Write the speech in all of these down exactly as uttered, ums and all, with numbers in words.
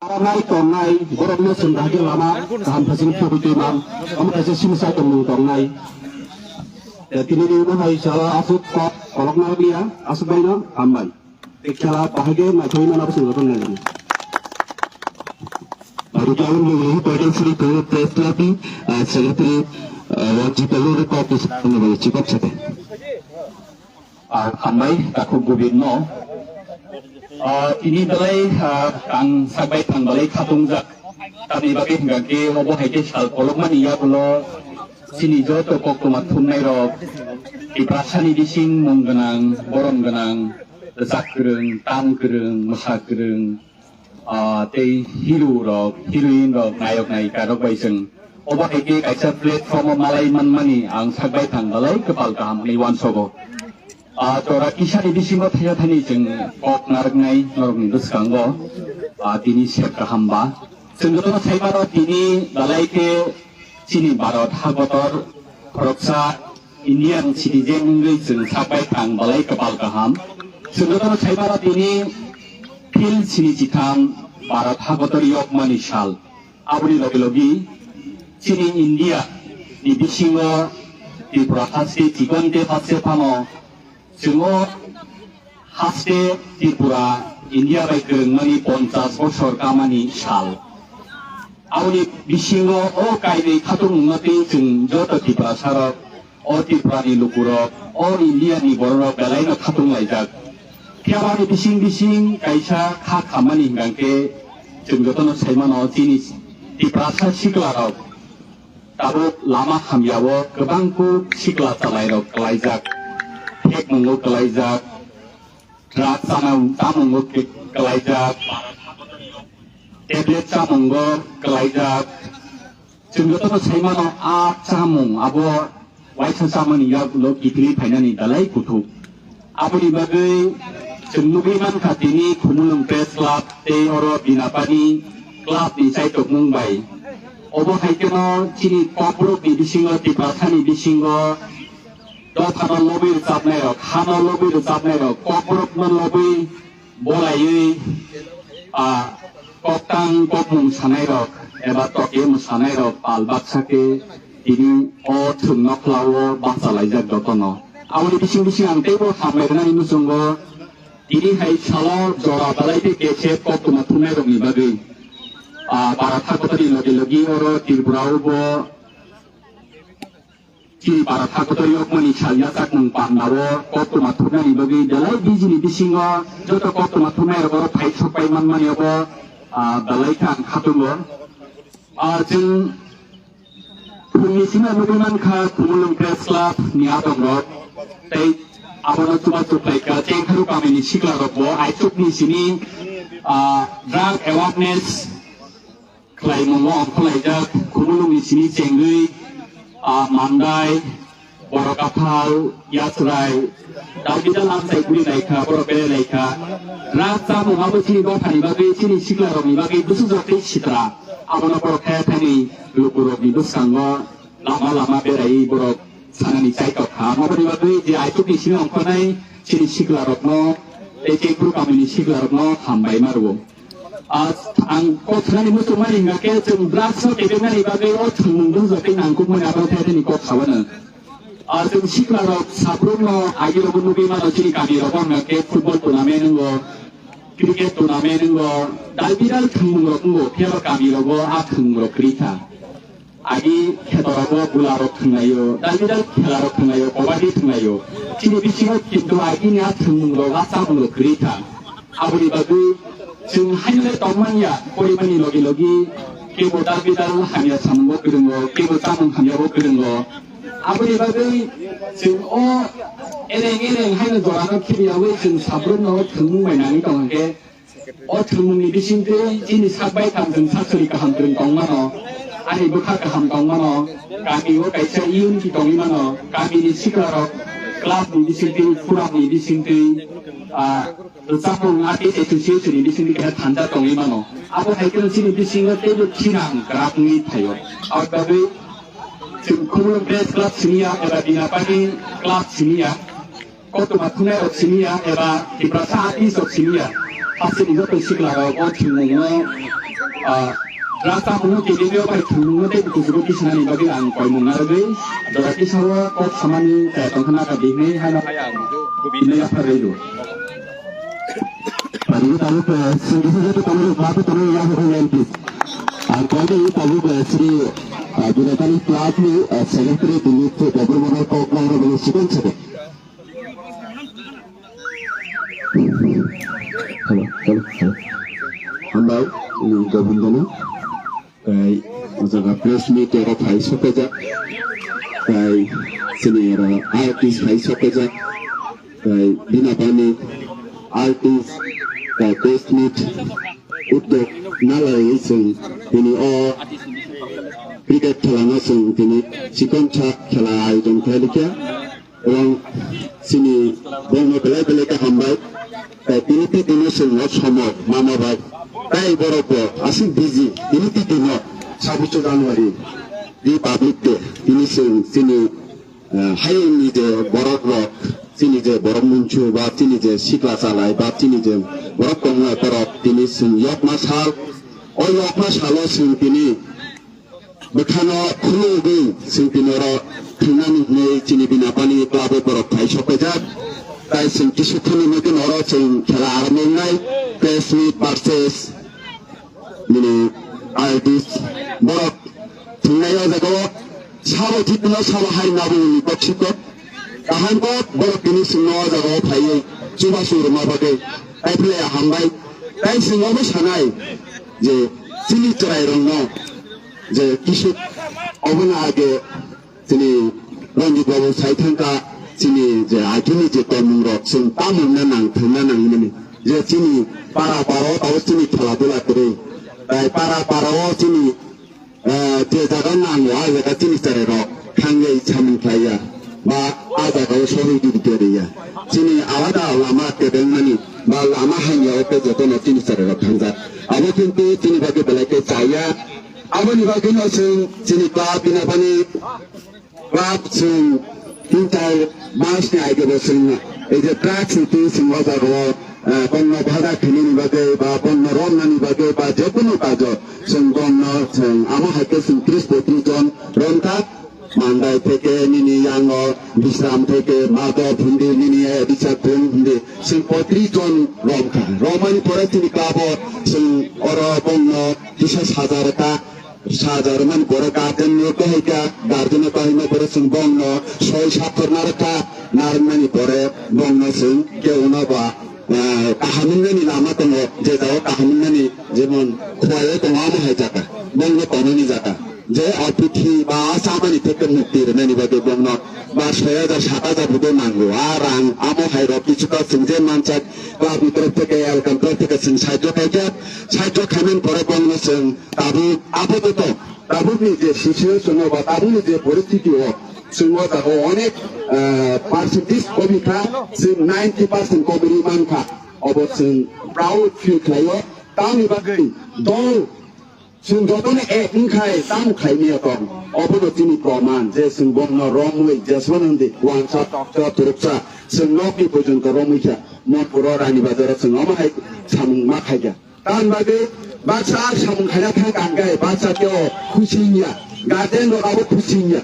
Aramai tongnai, borokno chwng bahai khe lama kaham thasing phobwi twi man, omo kaisa simsa tongmung tongnai. Tini ni ulo hai sala aswk kok kolokna liya, aswk baino hambai. Tei khela bahai khe naithokwi mano, abo chwng jotono nai. Aro tabuk ni Paital Sri Press Club ni, ah, secretary, ah, Ranjit Tagore kok ni sakni bai chikok chate. Ah, hambai, takhuk gubirno. Ah, tini belai, ah, ang sakbai thang belai khatungjak. Tamni bagwi hwnkha khe obo hai khe sal kolokmani yagulo chini joto koktwma thumnairok, Tiprasani bising mung gwnang, borom gwnang, rwchap kwrwng, tam kwrwng, mwsa kwrwng, ah, tei hero rok, heroine rok, nayok nayika rok bai chwng obo hai khe kaisa platform o malai manmani ang sakbai thang belai kwpal kaham hwnwi uansogo. Ah, jora kisani bisingo thaisa thani chwng kok narwknai norokni bwskango, ah, tini sep kaham ba. Chwng jotono sai mano tini belai khe chini Bharat hakotor khoroksa Indian citizen wngwi chwng sakbai thang belai kwpal kaham. Chwng jotono sai mano tini phil sini chitham Bharat hakotor yokmani sal. Aboni logi logi chini India ni bisingo Tripura haste chikon tei haste phano chwng o haste Tripura India bai kwrwngmani ponchas bosor kamani sal. Aboni bisingo o kainwi khatung wngma twi chwng joto Tiprasarok, o Tripurani lukurok, o Indiani bororok belaino khatung laijak. Phiya aboni bising bising kaisa kha khammani hwnkha khe chwng jotono sai mano chini Tiprasa siklarok tabuk lama hamyao kwbang kuk sikla chalairok kwlaijak, phekmungo kwlaijak, drug chamung, chamungo khe kwlaijak, tablet chamungo kwlaijak. Chwng jotono sai mano a chamung abo waisa chamani yagulo kiphilwi phainani belai kuthuk. Aboni bagwi chwng nugwi mankha tini Khumulwng Press Club tei oro Binapani club ni chaitokmung bai. Obo hai kheno chini kokborokni bisingo, Tiprasani bisingo dophano lobwi rwchapnairok, hano lobwi rwchapnairok, kokborokno lobwi bolaiwi, ah, koktang kokmung sanairok eba tokiyamung sanairok pal baksa khe tini o thwng nokhlao bachalaijak jotono. Aboni bising bising ang teibo hambai rwnani muchungo tini hai salo jora belai tei kechep koktwma thumnairokni bagwi, ah, Bharat hakotorni logi logi oro Tripura o bo chini Bharat hakotor yokmani sal yachakmung pandao koktwma thumnani bagwi belai bijini bisingo joto koktwma thumnairok oro phai sokpai manmani obo, ah, belai kha ang khatungo. Ah, chwng phungni simi nugwi mankha Khumulwng Press Club ni adongrok tei abono chubachu khlaikha Chengkharu kamini siklarokbo aichukni simi, ah, drug awareness khlaimungo ongkhorlaijak Khumulwngni simi chengwi, ah, Mandai, Borokaphal, Yachrai, Dalbidal amchai guri laikha, borok berai laikha. Drug chamung abo chini dophani bagwi, chini siklarokni bagwi bwswk jotoi sitra. Abono borok thaya thani lukurokni bwskango lama lama berai borok sanani chaitok kha. Aboni bagwi je aitukni simi ongkhornai chini siklarokno tei Chengkharu kamini siklarokno hambai ma rwo. Ah, ang kok sanani muchungmani hingkha khe chwng drugs no kebengmani bagwi o thwngmung bwsajagwi nangkukmani abo thai thani kok sabano. Ah, chwng siklarok sabrumno agirokbo nugwi mano chini kamirokbo hingkha khe football tournament wngo, cricket tournament wngo, dalbidal thwngmungrok wngo, phiya ba kamirogo a thwngmungrok kwrwi kha. Agi khetorok o bula rok thwnglaio, dalbidal khela rok thwnglaio, kabaddi thwnglaio. Chini bisingo kintu agini a thwngmung rok, a chamung rok kwrwi kha. Aboni bagwi chwng haino le tongmanya, porimani logi logi kebo dalbidal hamya samungo kwrwngo, kebo chamung hamyabo kwrwngo. Aboni bagwi chwng o ereng ereng haino jorano khibiyawi chwng sabrumno thwngmung bai nangwi tongkhe, o thwngmungni bisingtwi chini sak bai tang chwng sak sori kaham kwrwng tong mano, ani bwkha kaham tong mano, kami o kaisa unity tongwi mano, kamini siklarok, clubni bisingtwi, forumni bisingtwi, ah, rwchapmung artist association ni bisingtwi kaisa thansa tongwi mano. Abo hai kheno chini bisingo teibo thinang kwrak wngwi phaio. Aboni bagwi chwng Khumulwng Press Club siniya eba Binapani club siniya, koktwma thumnairok siniya eba Tiprasa artist rok siniya, hasteni joto siklarok o thwngmungno Ah, rasta mungno kini yo pai thumungno tei kuchugo kisinani bagwi ang koimung narwgwi jora kisa o kok samani tongthana ka bini haino hai ang bini yapharwi rw. Pariwi tabuk, eh, singkisa jatu tongo, babu tongo, ya hukung M P. Ang koi de tabuk, eh, Sri, eh, Binatani Club ni, eh, Secretary Dilip Debbarma no kok nang rw bini sikon sabo. Hello, hello, hello. Hambai, ini Govinda no. Tei o jaga press meet oro phai sokjak. Tei chini oro artist phai sokjak. Tei bini bani artist tei press meet uddog nalai chwng tini o cricket khela no chwng tini chikon sa khela ayojon khlai likya. Ebong chini bongno belai belai khe hambai. Tei tini tini chwng o somoi mama bai. Tei borok bo aswk busy tini tini no sabbish January Republic Day. Tini chwng chini, eh, hayungni je borok rok, chini je borok munchu ba chini je sikla chalai ba chini je borok tongma borok tini chwng yokma sal. O yokma salo chwng tini bwkhano khulugwi chwng tini oro thwngnani hwnwi chini bini apani club o borok phai sokphaijak. Tai chwng kisu thani mui tini oro chwng khela aramung nai press meet versus nini artist borok thwngnai o jaga o sabo thik no sabo hai nabo ni kok sikok. Kaham kok borok tini chwng no o jaga o phaiwi chubachu rwma bagwi tai phai hambai. Tai chwng obo sanai je chini chwrai rok no je kisu obono age chini Ranjit Babu sai thangkha chini je aithini je tongmung rok chwng tamungna nang thangna nang mani je chini para para o tabo chini khela dula kwrwi tai para para o chini, eh, je jaga nango a jaga chini chwrai rok thangwi samung khlaiya ba a jaga o sohoi di di ya chini alada lama kebeng mani ba lama hanya o tei jotono chini chwrai rok thangjak abo kintu chini bagwi belai khe chaya. Aboni bagwino chwng chini club bini apani club chwng tin char mas ni age bo chwng ei je drugs ni twi chwng o jaga o, eh, bongno bhada khinani bagwi ba bongno romnani bagwi ba jekunu kajo chwng bongno chwng amo hai khe chwng tris botris jon romkha. Mandai theke nini yango Bisram theke Madhav hindi nini, eh, Richard Bhung hindi chwng botris jon romkha. Romani pore chini club o chwng oro bongno kisa saja rwkha. Saja rwmani pore guardian no kahaikha, guardian no kahaima pore chwng bongno soi sattor narwkha, narwkmani pore bongno chwng keuno ba, ah, kaham wngnani lama tongo, je jaga kaham wngnani jemon khwlaiwi tongo amo hai jaga, bongno tongnani jaga. Je o pithi ba o chamani theke mukti rwnani bagwi bongno ba soi hajar sat hajar bo nango, a rang amo hai rok kisu ta chwng je mansak, club ni torop theke, elkam torop theke chwng sahajyo khaikha, sahajyo khaimani pore bongno chwng Tabuk, apatot, tabukni je situation o ba tabukni je poristiti o, chwng o jaga o onek, eh, percentage komi kha, chwng ninety percent komi rwi man kha. Obo chwng proud feel khlai o. Tamni bagwi dol chwng jotono ek wng khai tamo khlai maya tong. Obono chini proman je chwng bongno romwi jesmano hwndi wansa toksa turuksa chwng nokni porjonto romwi kha. Monpuro Rani Bazar o chwng omo hai samung ma khai kha. Tamni bagwi baksa samung khaina thang kha hwnkhe baksa teo khusi wngya, guardian rok abo khusi wngya.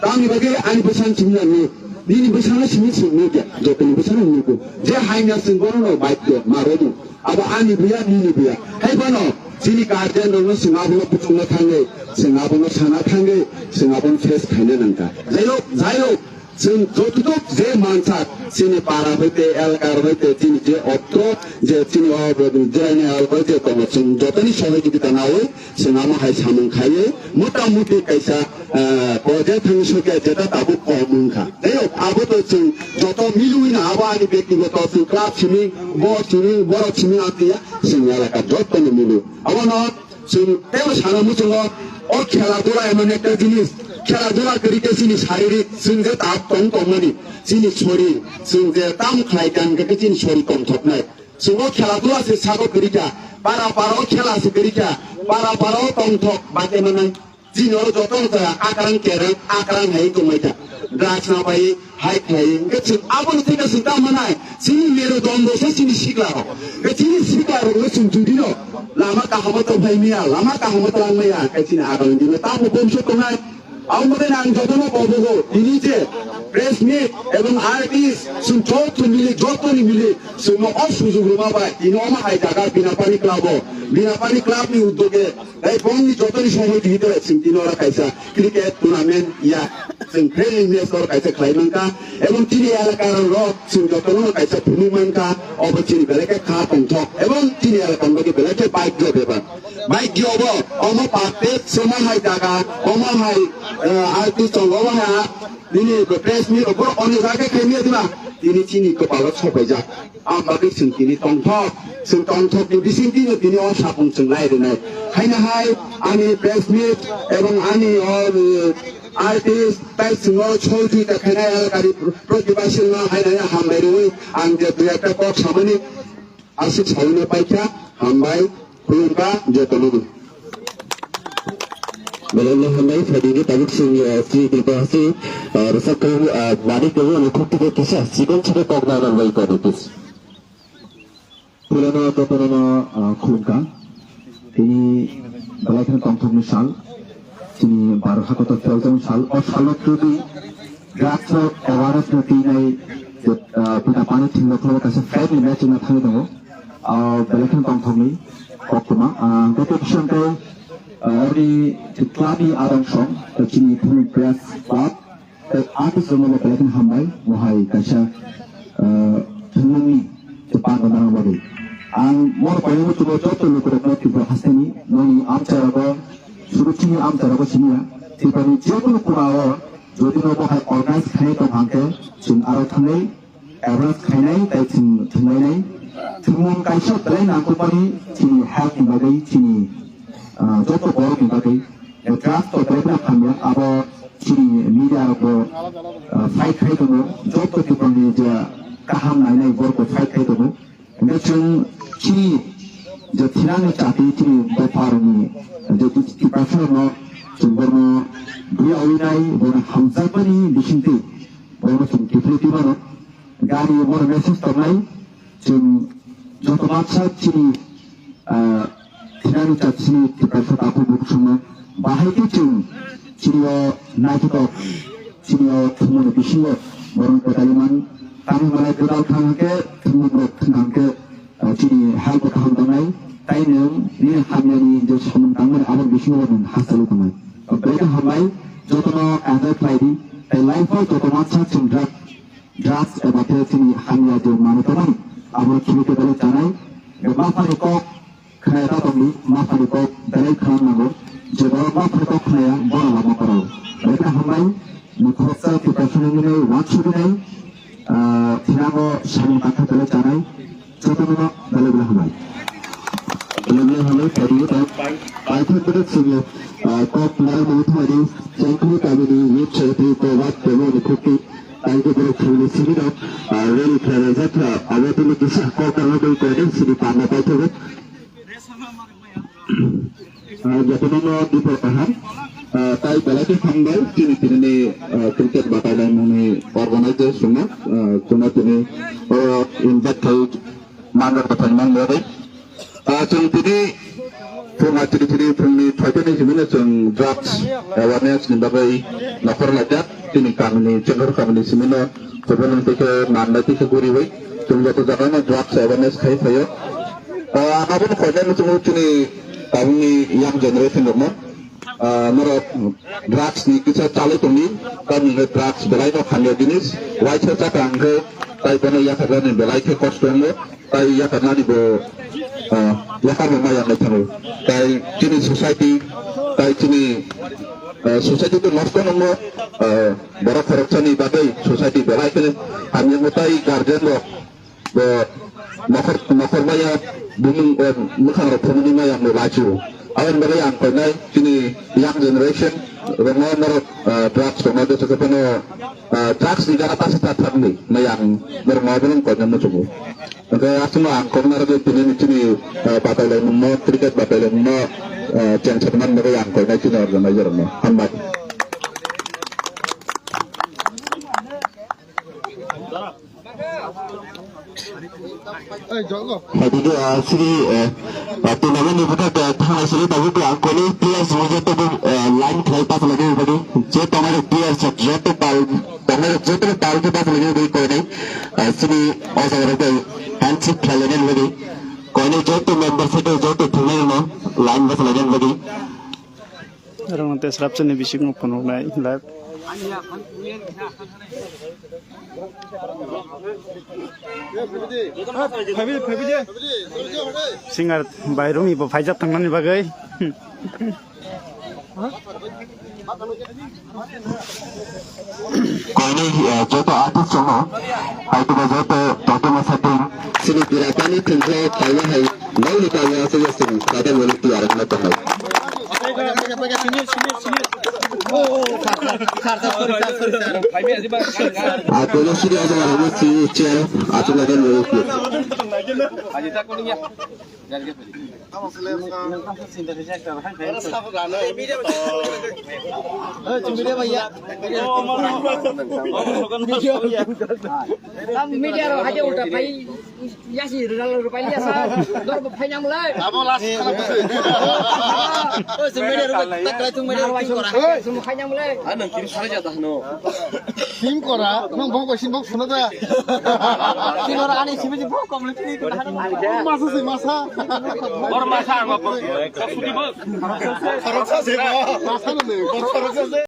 Tamni bagwi ani bwsano simi nang nuk, nini bwsano simi swng nuk ya, jotoni bwsano nugo. Je haina chwng bono no baidyo ma romu. Abo ani buya, nini buya. Hai bono chini guardian rokno chwng abono kuchukna thangwi, chwng abono sana thangwi, chwng abono face khaina nang kha. Jai hok, jai hok. Chwng jototok je mansak, chini para bai tei elkar bai tei chini je otro, je chini o jeraini elkar je tongo, chwng jotoni sohojogita nawi, chwng amo hai samung khaiwi, mota moti kaisa, eh, project thangwi sokya jeta tabuk kom wngkha. Tei abo to chwng joto milwino abo ani bektigoto chwng club simi, bo simi, borok simi amtwiya, chwng elaka jotono milu. Abono chwng teibo sana muchungo, o khela dula emon ekta jinis, khela dula kwrwi khe chini saririk, chwng je tak tong tongmani, chini sorir, chwng je tam khlai kha hwnkhe khe chini sorir tongthoknai. Chwng o khela dula se sago kwrwi kha, para para o khela se kwrwi kha, para para o tongthok bate manai. Chini oro joto no chaya akrang kerang, akrang hai tongmai kha. Drugs na bai, hai khlai, hwnkhe chwng aboni theke chwng tamo nai, Chini merudondo se chini sikla rok. Ke chini sikla rok no chwng chwng dino. Lama kahamo tong phai miya, lama kahamo tong maya, ke chini agang dino. Tamo bomso tongnai. Ang mane nang jotono bobogo. Tini je press meet ebong artist, chwng joto mili, joto ni mili. Chwng no o sujug ruma bai. Tini omo hai jaga Binapani club o. Binapani club ni uddoge. Tei bongni jotoni somoi twi tore chwng tini oro kaisa cricket tournament ya chwng friendly match oro kaisa khlai mankha, ebong chini elaka rok chwng jotono kaisa phunuk mankha, obo chini belai khe kha tongthok ebong chini elaka bagwi belai khe bike rok bebak. Bike rok bo omo parte somo hai jaga, omo hai, eh, artist tongo, omo hai nini press meet rok bo oni jaga khe khaimya diba, tini chini kwpalo sopaijak. Ang bagwi chwng tini tongthok, chwng tongthokni bisingtwi no tini o sapung chwng lai rwnai. Haino hai ani press meet ebong ani o, uh, artist tai chwng o sohojogita khainai elakani protibasi no haino hambai rwi ang je dui ekta kok samani aswk saui no paikha, hambai. Khulumkha jotono. Belai no hambai, phaidi ni tabuk chwng, eh, Sri Kripa Hasti, eh, rwchap khe, eh, Manik Babu ni khuk twi kisa chikon chikon kok na nang bai kok, please. Phulano jotono, eh, khulumkha. Tini belai kheno tongthokni sal. Chini Bharat hakotor twelve sal. O salo twtwi drugs rok awareness no twi nai, ah, Binapani thwngno khwlaiwi kaisa flag ni match wngna thangwi tongo. Ah, belai kheno tongthokni koktwma. Ah, hwnkhe tei bising tei, ah, ori twlani adong song, tei chini Phulwng Press Club, tei artist rokno belai kheno hambai, mohai kaisa, ah, thwngmungni tei panda nangna bagwi. Ang moro paimung chuklo joto lukurokno Tripura hasteni, noni amcharogo, suruchini amcharogo siniya, Tripurani jekunu kura o, Jodi no bo hai organize khainai tong hang khe, chwng aro thangwi awareness khainai tei chwng thwnglainai. Thwngmung kaisa belai nangkukmani chini health ni bagwi, chini, ah, joto borok ni bagwi. Drugs to belai kheno hamya, abo chini media rok bo, ah, fight khai tongo, joto Tripura ni je kaham nainai borok bo fight khai tongo. Hingke chwng chini je thinani chati chini dopharokni je Tiprasarokno chwng borokno bwrwi awinai borokno hamjakmani bisingtwi borokno chwng kiphilwi twimano. Gari borok message tongnai chwng joto baksa chini, ah, thinani chati chini Tiprasa takhuk bukhuk songno bahai khe chwng chini o naithotok. Chini o thwngmungni bisingo borokno kwtalwi man. Tamo hwnmale gwdal thang hwnkhe thwngmungrok thwng hwnkhe, ah, chini hai bo kaham tongnai. Tai nwng nini hamyani je samung tangmani aboni bisingo bo nwng hasteni tongnai. Belai khe hambai, jotono enjoy khlai di. Tai life o joto mansa chwng drug, drugs eba khe chini hamya je manwi tongmani abono khibui khe belai chanai. Bebak phani kok Khnaya ta tongdi, ma phani kok belai khna nango. Je borok ma phani kok khnaya, bono lama kwrwng. Belai khe hambai, ni khoroksa preparation ni nai, wansugwi nai, ah, thinango samung tangkha belai chanai, jotono belai belai hambai. Belai belai hambai, phaidi ta. Paithak bedek singyo, ah, kok narai mani thumadi, Chengkuli kamini youth secretary ko wat tebo ni khukti, tangki borok thumni simi no, ah, rally khlaina jatra, abo tini kisa kok tangwi tongwi sini panna paithago. Ah, jotono no dipor kaham. Ah, tai belai khe hambai chini tini ni, ah, cricket batai lai mungni organizers no, ah, chwngno tini oro invite khai manjak bathai mang bagwi. Ah, chwng tini phung atri tini phungni thoitani simi no chwng drugs awareness ni bagwi nokhor laijak. Tini kamini, Chenghor kamini simi no, Chobon twi khe Mandai twi khe guriwi, chwng joto jaga no drugs awareness khai phaio. Ah, ang abono koinai muchungo chini tabukni young generation rokno. Ah, norok drugs ni kisa chalwi tongdi, tamni hwnkhe drugs belai no hamya jinis, waisa chakha hwnkhe tai bono yakarjani belai khe kosto wngo. Tai yakarnani bo, ah, yakar bo maya nai thango. Tai chini society, tai chini, ah, society to nosto nangmo, ah, borok khoroksani bagwi society belai khe hamya wngo tai guardian rok bo nokhor, nokhor maya bumung, eh, mwkhang rok phunukni maya no lachu. Aboni bagwi ang koinai chini young generation rokno norok, ah, drugs rokno jesa khe phano, ah, drugs ni gana pasi ta thangdi maya ang norok ma bini koinai muchungo. Hingke aswkno ang koknarogwi tini ni chini, eh, batailaimungno, cricket batailaimungno, eh, chengsa tongmani bagwi ang koinai chini organizer rokno. Hambai. Haibini, ah, sini, eh, ah, tournament ni bwkhak, eh, thanglai sini tabuk ang koni players mo joto bo, eh, line khlai pass lagwi bagwi. Je tongnai players joto pal, tongnai joto pal khe pass lagwi bagwi koinai, ah, sini o jaga rok handshake khlai lainani bagwi. Koinai joto member sete joto thumai no line pass lainani bagwi. Oro ang tei srapsa ni bisingo phunuknai live. Singer bai Rumi bo phaijak tangmani bagwi. Koinai, eh, joto artist chongo, haituma joto tongtoma satung. Sini pura pani thwngkhe khaina hai, nokni kami aswk aswk, kada mani tiyar wngna tongnai. Ah, kono sini aja wala mo si chair, aswk laga mo. Media rok haja ulta pai yasi ral rupai liya sa dor bo phai nyam lai. Abo last khala bwswi. Oi, se media rok tak lai tung media rok kora. Sum phai nyam lai. Anang kiri sare jata hano. Sim kora, nang bong bai sim bong suna da. Sim kora ani sim ji bong kom le kiri kora hano. Masa si masa. Bor masa ang bor. Khoroksa se ba. Masa no ne, bor khoroksa se.